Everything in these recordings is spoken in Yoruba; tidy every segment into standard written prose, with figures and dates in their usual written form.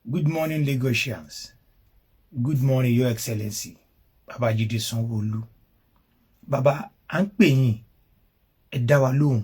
Good morning, Lagosians. Good morning, Your Excellency Babájídé Sanwó-Olú. Bàbá, à ń pè yín, ẹ dá wa lóhùn.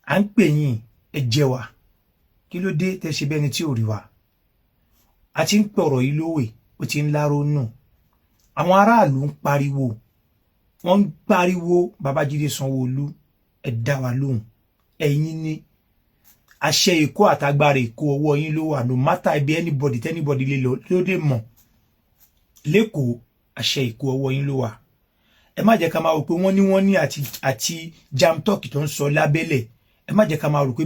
À ń pè yín, ẹ jẹ́ wa. Kí ló dé tẹ́ ṣe bẹ́ni tí ò rí wa? A ti ń pọ̀rọ̀ yìí lówè, ó ti ń láró nù. Àwọn aráàlú ń pariwo, wọ́n ń pariwo. Babájídé Sanwó-Olú, ẹ dá wa lóhùn. Ẹ̀yin ni àṣẹ Èkó àtagbára Èkó, ọwọ́ yín ló wà. No matter ibi anybody tẹ́nibody lè lọ ló lè mọ̀ lẹ́kọ̀ọ́, àṣẹ Èkó, ọwọ́ yín ló wà. Ẹ má jẹ́ ká máa rò pé wọ́n ní àti jam talk tó ń sọ lábẹ́lẹ̀. Ẹ má jẹ́ ká máa rò pé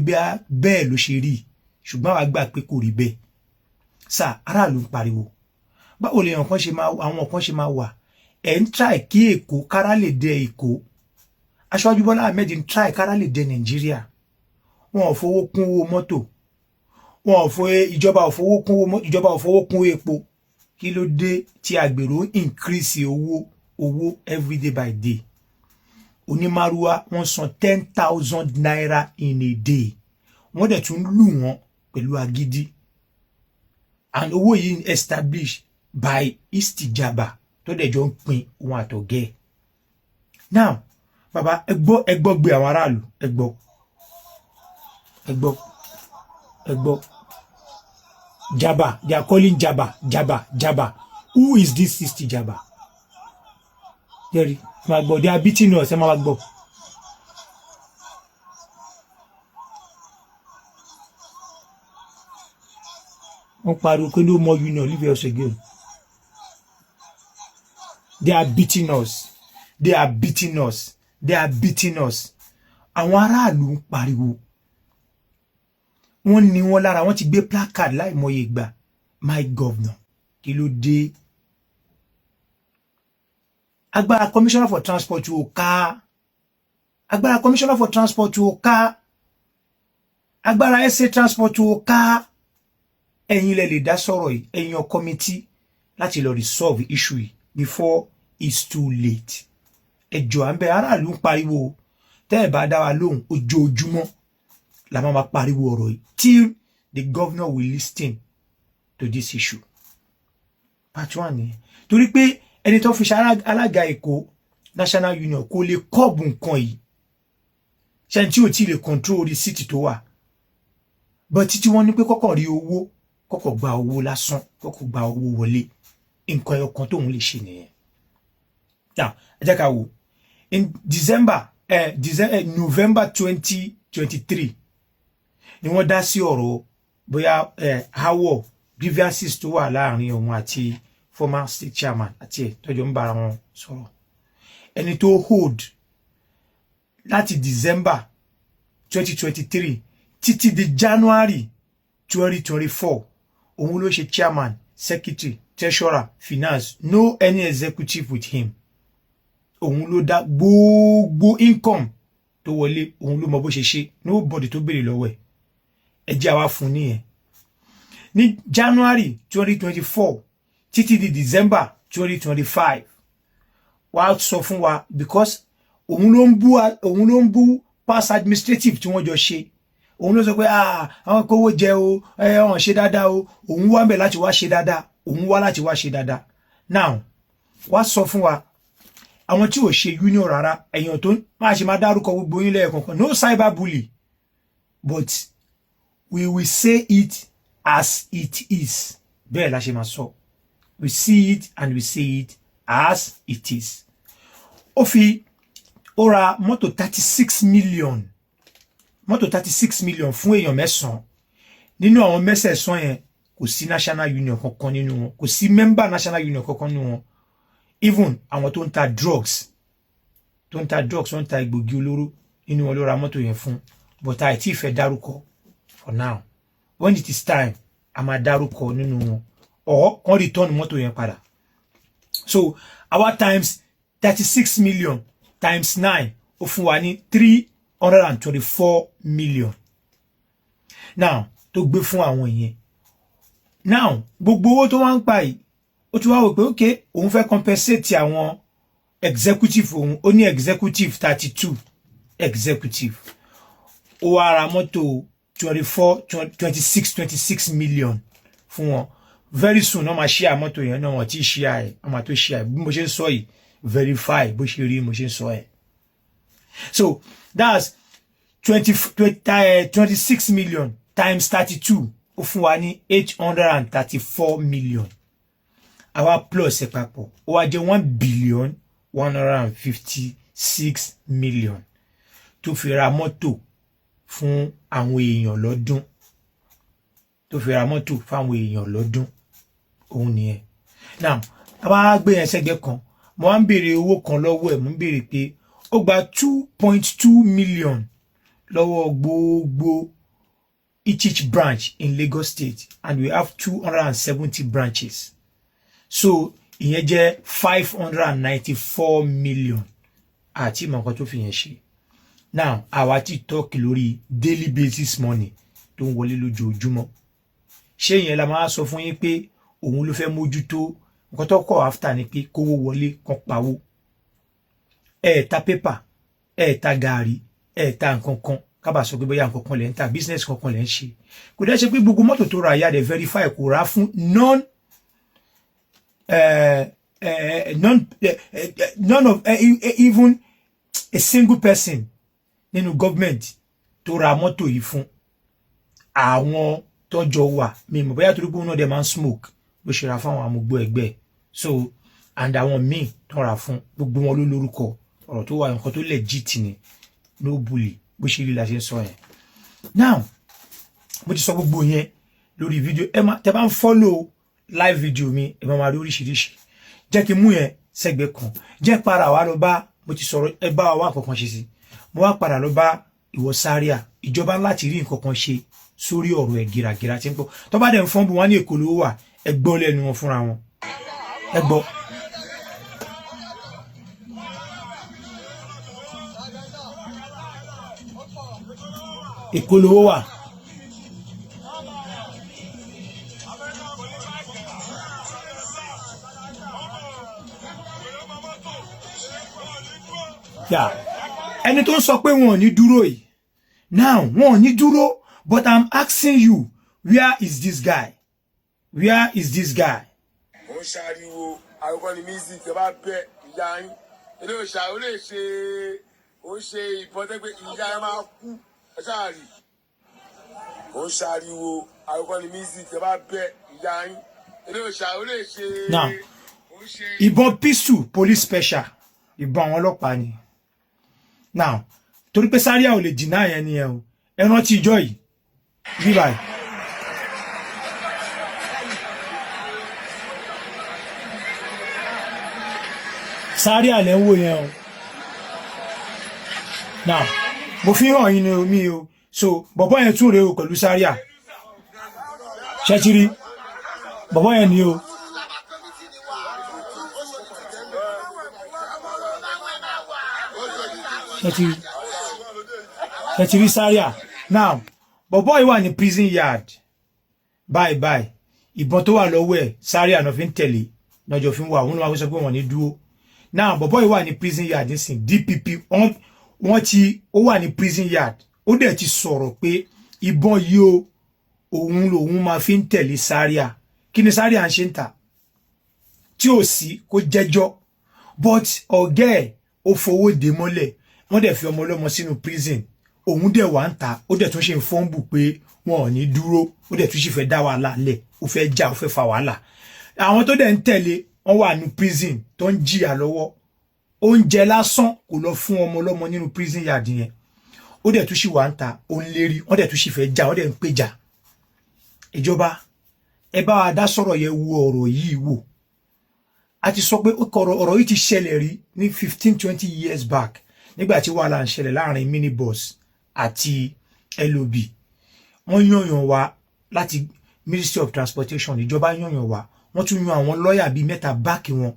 bẹ́ẹ̀ ló ṣe rí, ṣùgbọ́n àwa gbà pé kò rí bẹ́ẹ̀ sà. Aráàlú ń pariwo. Báwo lè kan ṣe máa, àwọn kan ṣe máa wà? Ẹ̀ ń try kí Èkó kára lè dẹ Èkó. Aṣáájú Bọ́lá Ahmed ń try kára lè dẹ Nàìjíríà. Wọn ò fowó kún owó mọ́tò, wọn ò fowó, ìjọba ò fowó kún owó, ìjọba ò fowó kún epo. Kí ló dé tí agbèrò increase owó every day by day? Onímàrúwá, wọ́n san ₦10,000 in a day, wọ́n dẹ̀ tún lù wọ́n pẹ̀lú agídí. And owó yìí establish by Istijaba tó dẹ̀ jọ ń pín òun àtọ̀gẹ́. Now, bàbá, ẹ gbọ́, ẹ gbọ́ gbé àwọn aráàlú. Ẹ gbọ́, ẹ gbọ́, ẹ gbọ́. Jaba, they are calling Jaba, Jaba, Jaba. Who is this Istijaba? Jerry, máa gbọ́. They are beating us. Ẹ máa gbọ́. Wọ́n pariwo pé no more union, leave us again. They are beating us, they are beating us, they are beating us. Àwọn aráàlú ń pariwo, wọ́n ní wọ́n lára. Wọ́n ti gbé placard láìmọye ìgbà. My governor, kí ló dé? Agbára commissioner for transport ò ká, agbára commissioner for transport ò ká, agbára SA transport ò ká. Ẹ̀yin lẹ lè dá sọ̀rọ̀ yìí. Ẹ̀yin committee láti lọ resolve issue yìí before it's too late. Ẹ jọ̀ọ́, à ń bẹ̀. Aráàlú ń pariwo. Tẹ́ ẹ̀ bá dá wa lóhùn, ojoojúmọ́ la máa ma pariwo ọ̀rọ̀ yìí till the governor will listen to this issue. Part one nìyẹn, torí pé ẹni tó fi ṣe alága Èkó National Union kò lè curb nǹkan yìí. Ṣẹ́ni tí ò tí lè control receipt tó wà, but títí wọ́n ní pé kọ́kọ́ rí owó, kọ́kọ́ gba owó lásán, kọ́kọ́ gba owó wọlé, nǹkan ẹyọ kan tóun lè ṣe nìyẹn. Now, ẹ jẹ́ ká wò. In December, December, November 2023 ni wọ́n dá sí ọ̀rọ̀ bóyá aáwọ̀, grievances tó wà láàrin òun àti former state chairman àti ẹ̀ tọ́jọ́ ń bára wọn sọ̀rọ̀. Ẹni tó hold láti December 2023 títí di January 2024, òun ló ṣe chairman, secretary, treasurer, finance. No any executive with him. Òun ló dá gbogbo income tó wọlé, òun ló mọ bó ṣe ṣe. Nobody tó béèrè lọ́wọ́ ẹ̀. Ẹ jẹ́ àwa fún nìyẹn. Ní January 2024 títí di December 2025, wàá sọ fún wa, because òun ló ń bú past administrative tí wọ́n jọ ṣe. Òun ló sọ pé, ah, àwọn kówó jẹ o, ẹ ọ̀hún ṣe dáadáa o. Òun wá ń bẹ̀ láti wá ṣe dáadáa, òun wá láti wá ṣe dáadáa. Now, wá sọ fún wa àwọn tí ò ṣe union rárá, èèyàn tó máa ṣe máa dárúkọ gbogbo yín lẹ́ẹ̀kọ̀ọ̀kan. No cyber bully, but we will say it as it is. Bẹ́ẹ̀ la ṣe máa sọ. We see it and we say it as it is. Ó fi ó ra mọ́tò 36 million, mọ́tò 36 million fún èèyàn mẹ́sàn-án. Nínú àwọn mẹ́sẹ̀ẹ̀sán yẹn, kò sí national union kankan nínú wọn, kò sí member national union kankan nínú wọn. Even àwọn tó ń ta drugs, tó ń ta drugs, tó ń ta egbògi olóró nínú wọn ló ra mọ́tò yẹn fún. But àìtí ìfẹ́ dárúkọ for now. When it is time, a máa dárúkọ nínú wọn or kàn return mọ́tò yẹn padà. So our times 36 million times nine, ó fún wa ní 324 million now tó gbé fún àwọn yẹn. Now, gbogbo owó tó wá ń pa yìí, ó tún wá wò pé ok, òun fẹ́ compensate àwọn executive òun. Ó ní executive, 32 executive. Ó wá ra mọ́tò 24, 26, 26 million fún wọn. Very soon wọ́n máa ṣíà mọ́tò yẹn náà. Wọ́n ti ṣíà ẹ̀, wọ́n máa tó ṣíà ẹ̀. Bí mo ṣe ń sọ yìí, verify bó ṣe rí mo ṣe ń sọ ẹ̀. So that's 26 million times 32, ó fún wa ní 834 million. Àwa plus ẹ̀ papọ̀, ó wá jẹ́ 1 billion 156 million tó fi ra mọ́tò fún àwọn èèyàn lọ́dún, tó fi ra mọ́tò fáwọn èèyàn lọ́dún. Òun nìyẹn. Now, a bá gbé yẹn sẹ́gbẹ́ kan, mo wá ń béèrè owó kan lọ́wọ́ ẹ̀. Mo ń béèrè pé ó gba 2.2 million lọ́wọ́ gbogbo each branch in Lagos State, and we have 270 branches, so ìyẹn jẹ́ 594 million. Àti ìmọ̀ nǹkan tó fi yẹn ṣe. Now, àwa ti talk lórí daily basis money tó ń wọlé lójoojúmọ́. Ṣé ìyẹn la máa sọ fún yín pé òun ló fẹ́ mójútó? Nǹkan tó kọ̀ after ni pé kówó wọlé kan pawó. Ẹ ta pépà, ẹ ta gàárì, ẹ ta nǹkan kan, kábà sọ pé bóyá nǹkan kan lẹ̀ ń ta, business kankan lẹ̀ ń ṣe. Kò dẹ́ ṣe pé gbogbo mọ́tò tó ra ìyá rẹ̀ verify kò rà fún non none none of even a single person nínú government tó ra mọ́tò yìí fún. Àwọn tọ́jọ́ wà, mi mọ̀ bóyá torí pé òun náà dẹ̀ máa ń smoke ló ṣe ra fún àwọn amúgbó ẹgbẹ́. So, and àwọn míì tó ra fún, gbogbo wọn ló lórúkọ. Ọ̀rọ̀ tó wà, nǹkan tó legit ni, no bully. Bó ṣe rí la ṣe ń sọ yẹn. Now, mo ti sọ gbogbo yẹn lórí fídíò. Ẹ má tẹ bá ń follow live video mi, ẹ máa máa rí oríṣiríṣi. Jẹ́ kí n mú yẹn sẹ́gbẹ̀ẹ́ kan, jẹ́ para wa lọ bá mo ti sọ̀rọ̀. Ẹ bá wa wá nǹkan kan ṣe sí. Mo wá padà lọ bá ìwọ Zaria. Ìjọba láti rí nǹkan kan ṣe sórí ọ̀rọ̀ ẹ̀. Gìràgìrà tí ń pọ̀ tó bá dẹ̀ ń fọ́n bù wọ́n ní Èkó ló wà. Ẹ gbọ́ lẹ́nu wọn fúnra wọn, ẹ gbọ́. Èkó lówó wà. Yà, ẹni tó ń sọ pé wọn ò ní dúró yìí now, wọn ò ní dúró, but I'm asking you, where is this guy? Where is this guy? Ó ń ṣàríwo àkọ́kọ́ ni music ẹ bá bẹ ìyá yín ilé òòṣà, ó lè ṣe, ó ń ṣe ìbọn tẹ́ pé ìyá ẹ máa kú. Ẹ ṣáà rí, ó ń ṣàríwo àkọ́kọ́ ni music ẹ bá bẹ ìyá yín ilé òòṣà, ó lè ṣe. Now, ó ń ṣe. Ìbọn pistol, police special, ìbọn àwọn ọlọ́pàá ni. Now, torí pé Zaria ò lè deny yẹn ni ẹ o. Ẹ rántí ìjọ yìí bí báyìí. Zaria lẹ́ ń wò yẹn o. Now, mo fi hàn yín ni omi o. So bọ̀bọ́ yẹn tún rèé o pẹ̀lú Zaria. Ṣẹ́tìrí bọ̀bọ́ yẹn ni o. Ṣẹ́tìrí Zaria. Now, bọ̀bọ́ yìí wà ní prison yard báyìí báyìí. Ìbọn tó wà lọ́wọ́ ẹ̀, Zaria náà fi ń tẹ̀lé lọ́jọ́ fi ń wà. Òun ló máa fi sọ pé wọ́n ní dúró. Now, bọ̀bọ́ yìí wà ní prison yard nísìn. DPP wọ́n ti ó wà ní prison yard, ó dẹ̀ ti sọ̀rọ̀ pé ìbọn yìí o, òun lòun máa fi ń tẹ̀lé Zaria. Kí ni Zaria ń ṣe ń tà tí ò sí kó jẹ́jọ́? But ọ̀gá ẹ̀ ó fowó dé mọ́lẹ̀, wọ́n dẹ̀ fi ọmọ ọlọ́mọ sínú prison. Òun dẹ̀ wà ń ta, ó dẹ̀ tún ṣe ń fọ́nbù pé wọn ò ní dúró. Ó dẹ̀ tún sì fẹ́ dá wàhálà lẹ̀, ó fẹ́ jà, ó fẹ́ fa wàhálà. Àwọn tó dẹ̀ ń tẹ̀lé wọ́n wà ní prison tó ń jìyà lọ́wọ́. Oúnjẹ lásán kò lọ fún ọmọ ọlọ́mọ nínú prison yard yẹn. Ó dẹ̀ tún sì wà ń ta, ó ń lérí, wọ́n dẹ̀ tún sì fẹ́ jà, wọ́n dẹ̀ ń péjà. Ìjọba, ẹ bá wa dá sọ̀rọ̀ yẹn, wo ọ̀rọ̀ yìí wò. A ti sọ pé ọ̀rọ̀ ọ̀rọ̀ yìí ti ṣẹlẹ̀ rí ní 15, 20 years back, nígbà tí wàhálà ń ṣẹlẹ̀ láàrin minibus àti LOB. Wọ́n yànyàn wá láti Ministry of Transportation. Ìjọba yànyàn wá, wọ́n tún yan àwọn lọ́ọ̀yà bíi mẹ́ta báàkì wọn.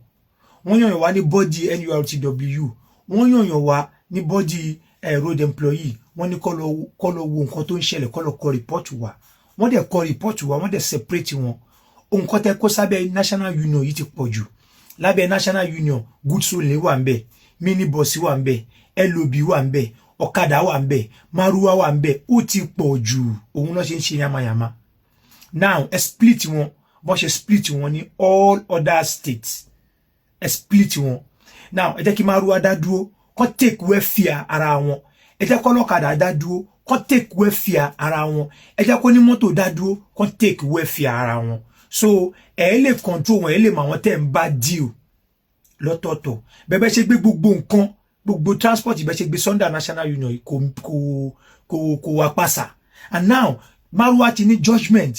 Wọ́n yànyàn wá ní body NURTW, wọ́n yànyàn wá ní body road employee. Wọ́n ní kó lọ wo nǹkan tó ń ṣẹlẹ̀, kó lọ kọ report wá. Wọ́n dẹ̀ kọ report wá, wọ́n dẹ̀ separate wọn. Nǹkan tẹ́ kó sábẹ́ National Union yìí ti pọ̀ jù. Lábẹ́ National Union, goods only wà ń bẹ̀, minibus wà ń bẹ̀, LOB wà ń bẹ̀. Ọ̀kadà wà ń bẹ̀, márúwá wà ń bẹ̀, ó ti pọ̀ jù. Òun náà ṣe ń ṣe yamayama. Now, ẹ split wọn bọ́n ṣe split wọn ní all other states. Ẹ split wọn now. Ẹ jẹ́ kí márúwá dá dúró, kó take welfare ara wọn. Ẹ jẹ́ kọ́lọ́kadà dá dúró, kó take welfare ara wọn. Ẹ jẹ́ kó ní mọ́tò dá dúró, kó take welfare ara wọn. So ẹ lè control wọn, ẹ lè mọ àwọn tẹ́ ń bá deal lọ́tọ̀ọ̀tọ̀. Bẹ́ẹ̀ ṣe gbé gbogbo nǹkan, gbogbo transport, bẹ́ẹ̀ ṣe gbé Sunday National Union, kò wá pàṣà. And now, Marwa ti ní judgement.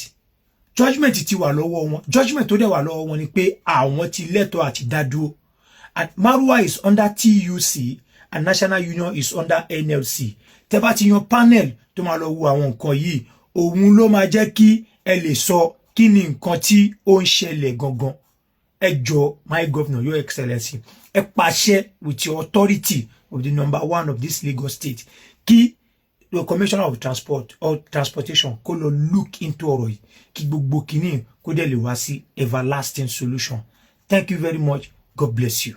Judgement ti wà lọ́wọ́ wọn. Judgement tó dẹ̀ wà lọ́wọ́ wọn ni pé àwọn ti lẹ́tọ̀ọ́ àti dá dúró. And Marwa is under TUC and National Union is under NLC. Tẹ́ bá ti yan panel tó máa lọ wo àwọn nǹkan yìí, òun ló máa jẹ́ kí ẹ lè sọ kí ni nǹkan tí ó ń ṣẹlẹ̀ gangan. Ẹ jọ, my governor, Your Excellency, ẹ pàṣẹ with your authority of the number one of this Lagos State, kí the Commissioner of Transport or Transportation kó lọ look into ọ̀rọ̀ yìí, kí gbogbo kìíní kó dẹ̀ lè wá sí everlasting solution. Thank you very much. God bless you.